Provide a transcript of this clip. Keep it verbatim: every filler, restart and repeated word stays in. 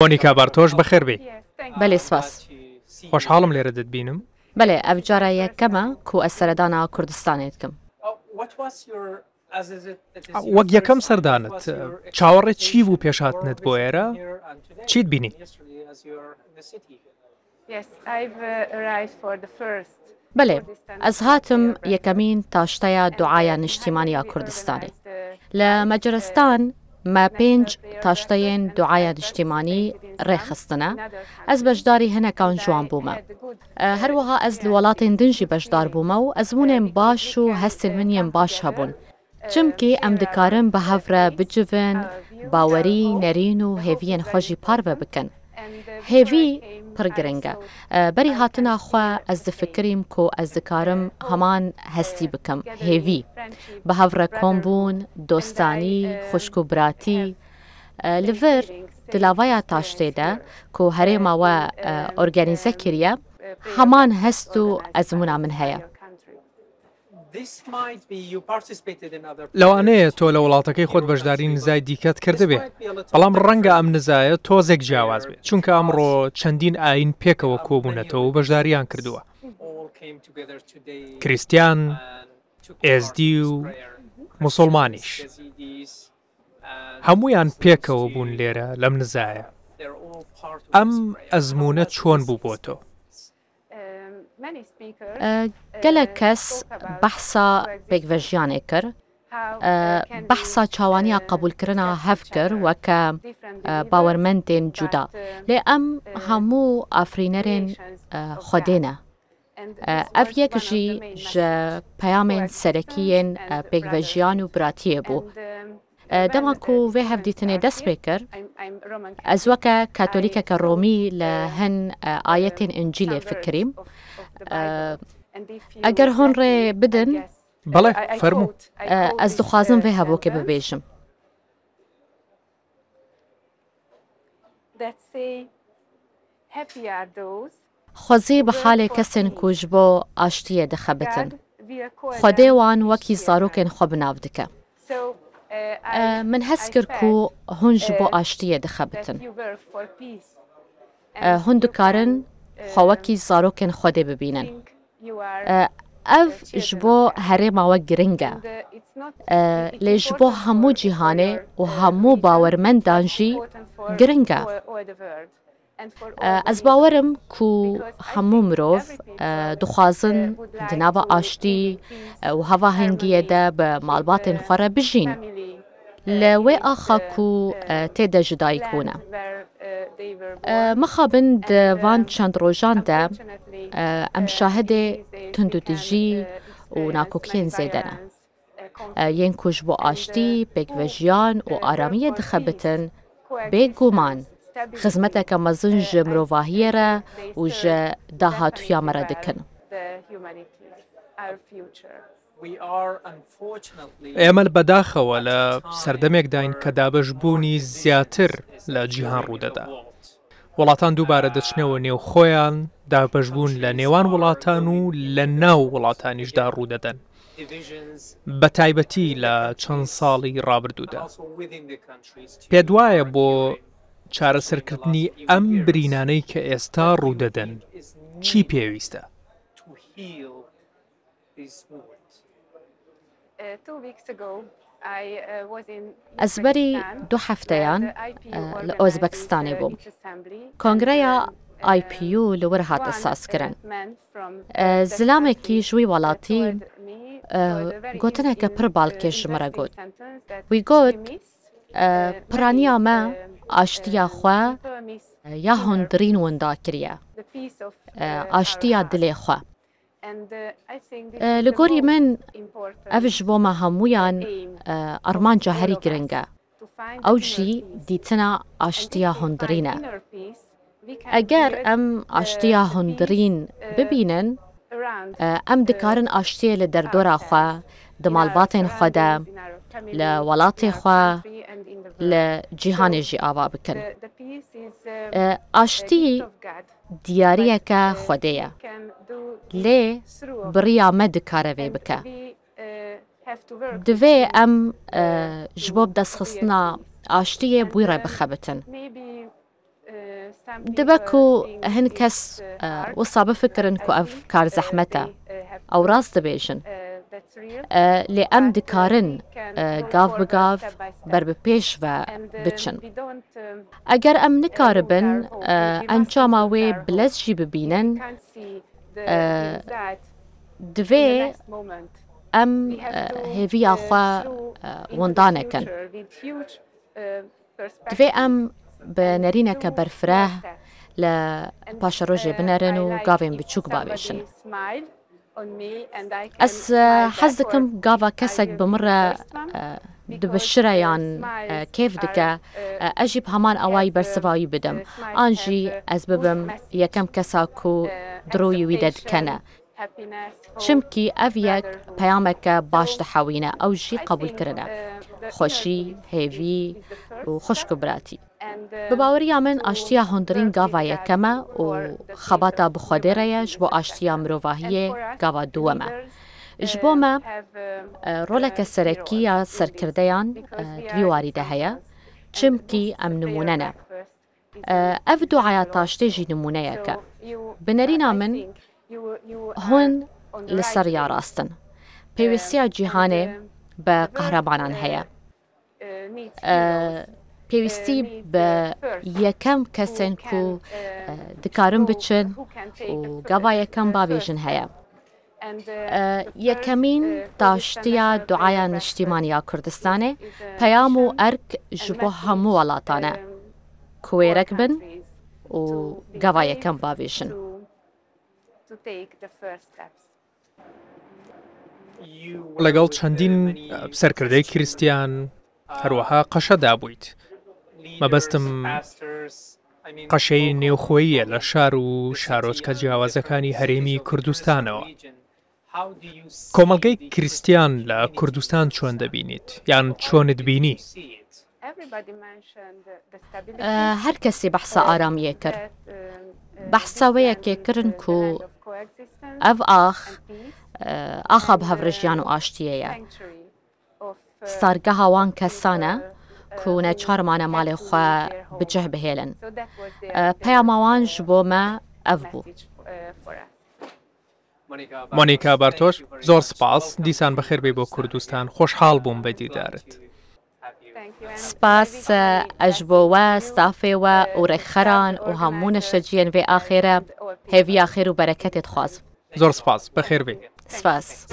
Monika Bartoş, bixêr bî. Belê, spas. Xweşhalim lêre didbînim. Belê, ev cara yekem e ku ez seredana Kurdistanê dikim. Wek yekem serdanit, çaverê çi bû pêşhatinit bo êre? Çi dibînî? Belê, ez hatim yekemîn taşteya duaya niştîmanî ya Kurdistanê. Li Macaristan me pênc taşteyên duaya niştîmanî rêxistine. Ez beşdarî hinekan ji wan bûme. E, her wiha ez li welatên din jî beşdar bûme û ezmûnên baş û hestên min yên baş hebûn. Çimkî em dikarin bi hev re bicivin, bawerî, nerîn û hêviyên xwe jî parve bikin. Hêvî pir giring e. E, berî hatina xwe ez difikirîm ku ez dikarim heman hestî bikim. Hêvî. Bi hev re kombûn, dostanî, xwişk û biratî. E, li vir di lavaya taştê de ku herêma we, e, organîze kiriye, heman hest û ezmûna min heye. لەوانەیە تۆ لە وڵاتەکەی خۆت بەشداری نزای دیکەت کردبێ، بەڵام ڕەنگە ئەم نزایە تۆزێک جیاواز بێت، چونکە ئەمڕۆ چەندین ئاین پێکەوە کۆبوونەتەوە و بەشداریان کردووە. کریستیان، ئێزدی و موسڵمانیش. هەمویان پێکەوە بوون لێرە لەم نزایە. ئەم ئەزموونە چۆن بوو بۆ تۆ؟ Gelek kes behsa pêkvejiyanê kir, behsa çawaniya qebûlkirina hev kir weke bawermendên cuda. Lê em hemû afirînerên Xwedê ne. Ev yek jî ji peyamên serekî yên pêkvejiyan û biratiyê bû. Dema ku vê hevdîtinê dest pê kir, ez weke Katolîkeke Romî li hin ayetên Încîlê fikirîm. Eger hûn rê bidin, بەڵێ، فەرموو. Ez dixwazim vê hevokê bibêjim. Xwezî bi halê kesên ku ji bo aştiyê dixebitin. Xwedê wan wekî zarokên xwe bi nav dike. Min hez kir ku hûn ji bo aştiyê dixebitin. Hûn dikarin xwe wekî zarokên Xwedê bibînin. Ev ji bo herêma we giring e. Lê ji bo hemû cîhanê û hemû bawermendan jî giring e. Ez bawer im ku hemû mirov dixwazin di nava aştî û hevahengiyê de bi malbatên xwe re bijîn. Li wê axa ku tê de ji dayik bûne. Mixabin di van çend rojan de em şahidê tundûtijî û nakokiyên zêde ne. Yên ku ji bo aştî, pêkvejiyan û aramiyê dixebitin, bêguman xizmeteke mezin ji mirovahiyê re û ji dahatûya me re dikin. ئێمە لە بەداخەوە لە سەردەمێکداین کە دابەشبوونی زیاتر لە جیهان ڕوودەدا. وڵاتان دووبارە دەچنەوە نێو خۆیان، دابەشبوون لە نێوان وڵاتان و لە ناو وڵاتانیشدا ڕوودەدەن، بە تایبەتی لە چەند ساڵی ڕابردوودا. پێت وایە بۆ چارەسەرکردنی ئەم برینانەی کە ئێستا ڕوودەدەن چی پێویستە؟ Ez berî du hefteyan li Ozbekistanê bûm. Kongreya I P U li wir hate sazkirin. Zilamekî ji wî welatî gotineke pir balkêş ji min re got. Wî got, piraniya me aştiya xwe ya hundirîn winda kiriye. Aştiya dilê xwe. Li gorî min ev ji bo me hemûyan armanca herî giring e. Ew jî dîtina aştiya hundirîn e. Eger em aştiya hundirîn bibînin, em dikarin aştiyê li derdora xwe, di malbatên xwe de, li welatê xwe, li cîhanê jî ava bikin. Aştî diyariyeke Xwedê ye. Lê bi riya me dikare vê bike. Divê em, e, ji bo bidestxistina aştiyê bi wî re bixebitin. Dibe ku hin kes, e, wisa bifikirin ku ev kar zehmet e. Ew rast dibêjin. E, lê em dikarin, e, gav bi gav ber bi pêş ve biçin. Eger em nikaribin, e, encama wê bi lez jî bibînin, e, divê em, e, hêviya xwe, e, winda nekin. Divê em bi nerîneke berfireh li paşerojê binerin û gavên biçûk bavêjin. Ez, e, hez dikim gava kesek bi min re, e, dibişire yan, e, kêf dike, e, ez jî bi heman awayî bersiva wî bidim. An jî ez bibim yekem kesa ku di rûyê wî de dikene. Çimkî ev yek peyameke baş dihewîne, ew jî qebûlkirin e. Xweşî, hêvî û xwişk û biratî. Bi baweriya min aştiya hundirîn gava yekem e û xebata bi Xwedê re ye ji bo aştiya mirovahiyê gava duwem e. Ji bo me, e, roleke serekî ya serkirdeyan, e, di vî warî de heye. Çimkî em nimûne ne. E, ev duaya taştê jî nimûneyek e. Bi nerîna min, hûn li ser riya rast in. Pêwîstiya cîhanê bi qehremanan heye. E, pêwîstî bi yekem kesên ku, e, dikarin biçin û gava yekem bavêjin heye. E, yekemîn taştiya duaya Niştîmaniya Kurdistanê peyam û erk ji bo hemû welatan e ku wêrek bin û gava yekem bavêjin. لەگەڵ چەندین سەرکردەی کریستیان هەروەها قەشەدا بوویت. مەبەستم قەشەی نێوخۆییە لە شار و شارۆچکە جیاوازەکانی هەرێمی کوردستانەوە. کۆمەڵگەی کریستیان لە کوردستان چۆن دەبینیت؟ یان چۆنت بینی؟ Her kesî behsa aramiyê kir. Behsa wê yekê kirin ku ev ax, e, axa bi hev re jiyan û aştiyê ye. Stargeha wan kesan e ku neçar mane malê xwe bi cih bihêlin. E, peyama wan ji bo me ev bû. مۆنیکا بارتۆش، زۆر سپاس. دیسان بەخێر بێی بۆ کوردستان. خۆشحاڵ بووم بە دیدارت. Spas, e, ez ji bo we, stafê we û rêkxeran û hemû neşeciyên vê axê re hêviya xêr û bereketê dixwazim. زۆر سپاس. بەخێر بێی. Spas.